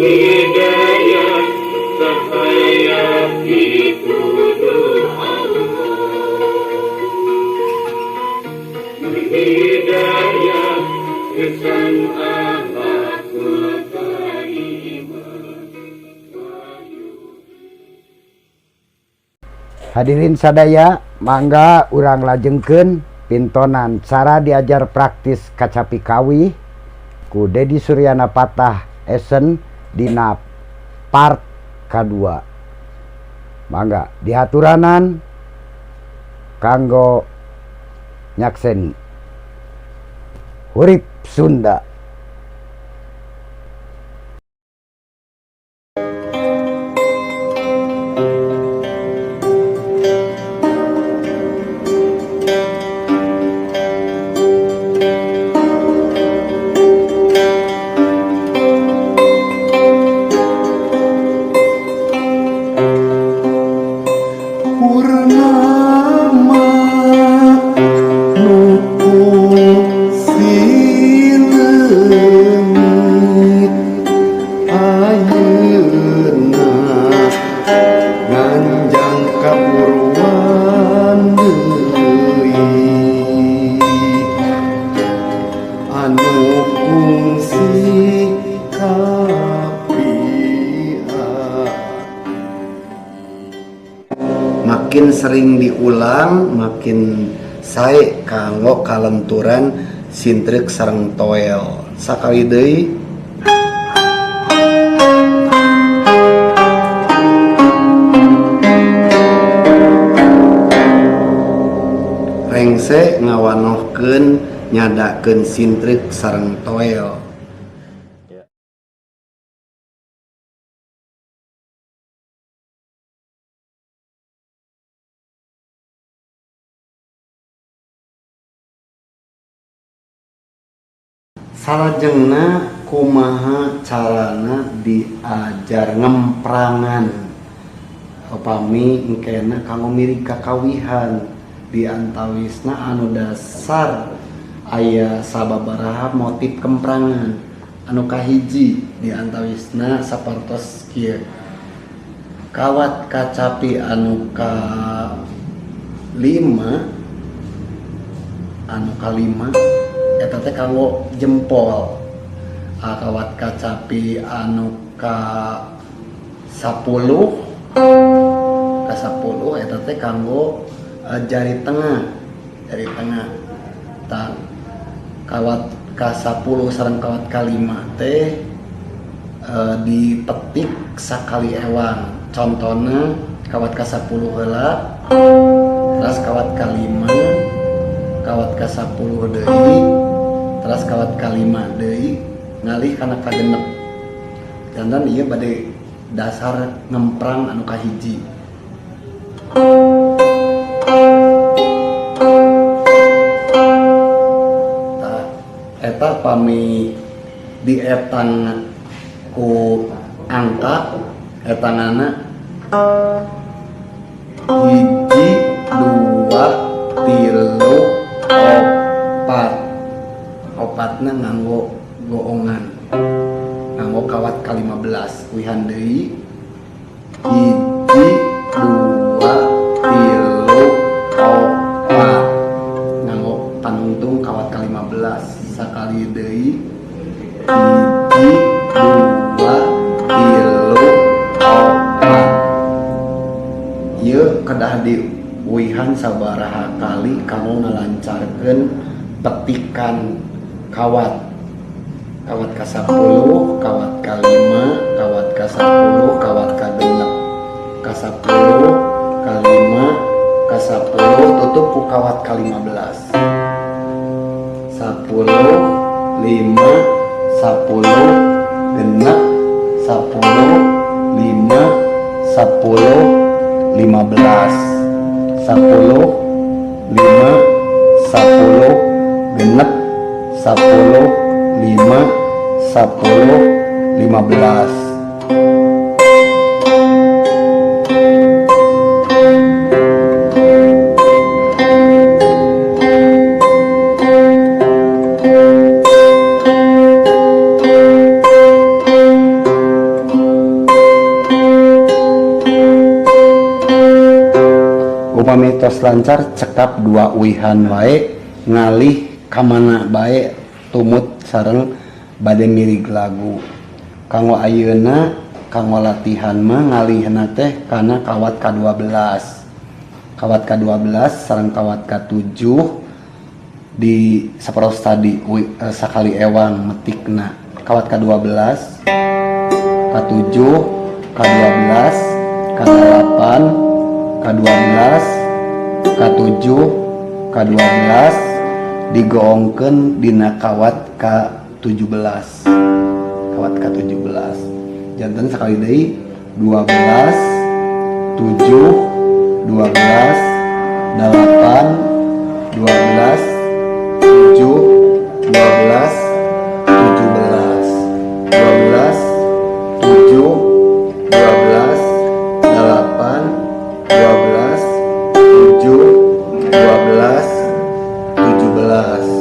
Hidayah cahaya pituduh Allah. Hidayah ihsan akhlakul karimah. Hadirin sadaya, mangga urang lajengkeun pintonan cara diajar praktis kacapi kawih ku Dedi Suryana Patah Esen dina part kadua. Mangga dihaturanan kanggo nyakseni Hurip Sunda. Purnama nu kungsi leungit ayeuna nganjang kaburuan deui anu kungsi kapiak. Makin sering diulang makin sae kanggo kalenturan sintreuk sareng toel. Sakali deui. Rengse ngawanohkeun nyadakeun sintreuk sareng toel. Salajengna kumaha carana diajar ngemprangan upami engkena kanggo mirig kakawihan di antawisna anu dasar aya sababaraha motif kemprangan anu kahiji di antawisna sapartos kieu kawat kacapi anu ka lima anu kalima eta teh kanggo jempol, kawat kacapi anu ka 10 ka 10 eta teh kanggo jari tengah, jari tengah. Tah kawat ka 10 sareng kawat ka 5 teh dipetik sakali ewang. Contona kawat ka 10 heula, terus kawat ka 5, kawat ka 10 deui, terus kawat ka 5 deui, ngalih kana kagenep. Janten ieu bade dasar ngemprang anu kahiji. Tah eta pami dietang ku angka etanganna 1, 2, 3, 4. Opatna nganggo goongan, nganggo kawat ka-15. Wihan deui 1, 2, 3, 4, nganggo panungtung kawat ka-15. Sakali deui 1, 2, 3, 4. Ieu kedah diuihan sabaraha kali kanggo ngalancarkeun petikan kawat. Kawat ka-10, kawat ka-5, kawat ka-10, kawat ka-6, ka-10, ka-5, ka-10, tutup ku kawat ka-15. 10, 5, 10, genep, 10, 5, 10, 15. 10, 5, 10, genep, 10, 5, 10, 15. Upami tos lancar, cekap dua uihan wae, ngalih kamana bae tumut sareng bade mirig lagu. Kanggo ayeuna, kanggo latihan mah ngalihna teh kana kawat ka-12, kawat ka-12 sareng kawat ka-7 di saparos tadi sakali ewang metikna. Kawat ka-12, ka-7, ka-12, ka-8, ka-12, ka-7, ka-12 digoongkeun dina kawat ka-17, kawat ka-17. Janten sakali deui 12, 7, 12, 8, 12, 7, 12, 17, 12, 7, 12, 8, 12, 7, 12, 17.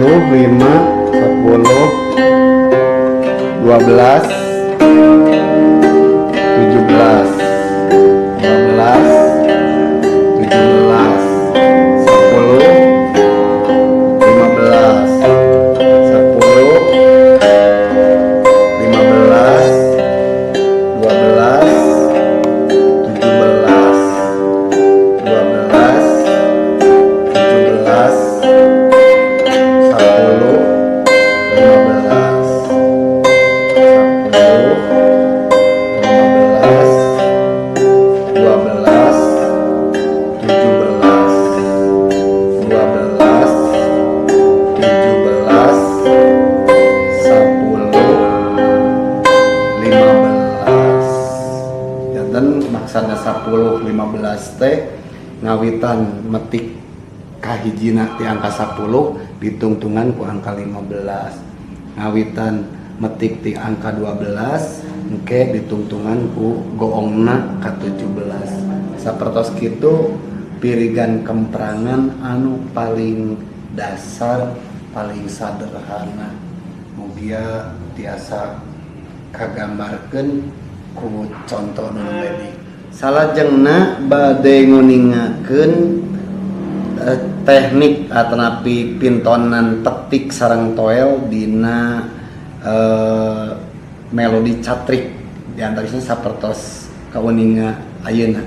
10, 5, 10, 12, 17, 12, 17, 10, 15, 10, 15, 12, 17, 12, 17, 10, 15, 10, 15, 12, 17, 12, 17, 10, 15. Janten maksana 10, 15 teh ngawitan metik kahijina ti angka 10 ditungtungan ku angka 15, ngawitan metik ti angka 12 engke ditungtungan ku goongna ka 17. Sapertos kitu pirigan kemprangan anu paling dasar, paling sederhana. Mugia tiasa kagambarkeun ku contoh nu tadi. Salajengna bade nguningakeun teknik atanapi pintonan petik sareng toel dina melodi catrik, diantarisna sapertos kauninga ayeuna.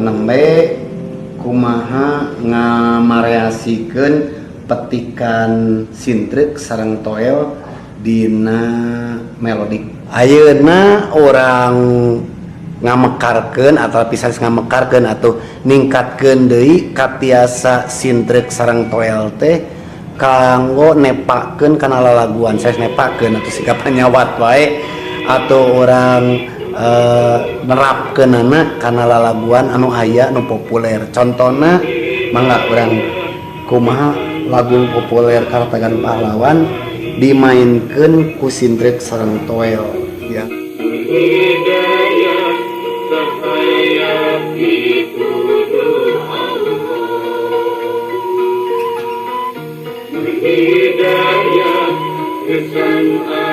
Nembe kumaha ngamareasikeun petikan sintreuk sareng toel dina melodik. Ayeuna urang ngamekarkeun atau pisan ngamekarkeun atau ningkatkeun deui katiasa sintreuk sareng toel teh kanggo nepakeun kana lalaguan, sanes nepakeun atau sikap nyawat wae atau urang nerapkeunana kana lalaguan anu aya, nu populer. Contohna, mangga urang kumaha lagu populer Karatagan Pahlawan dimainkeun ku sintreuk sareng toel ya. Hidayah cahaya pituduh Allah. Hidayah kesan.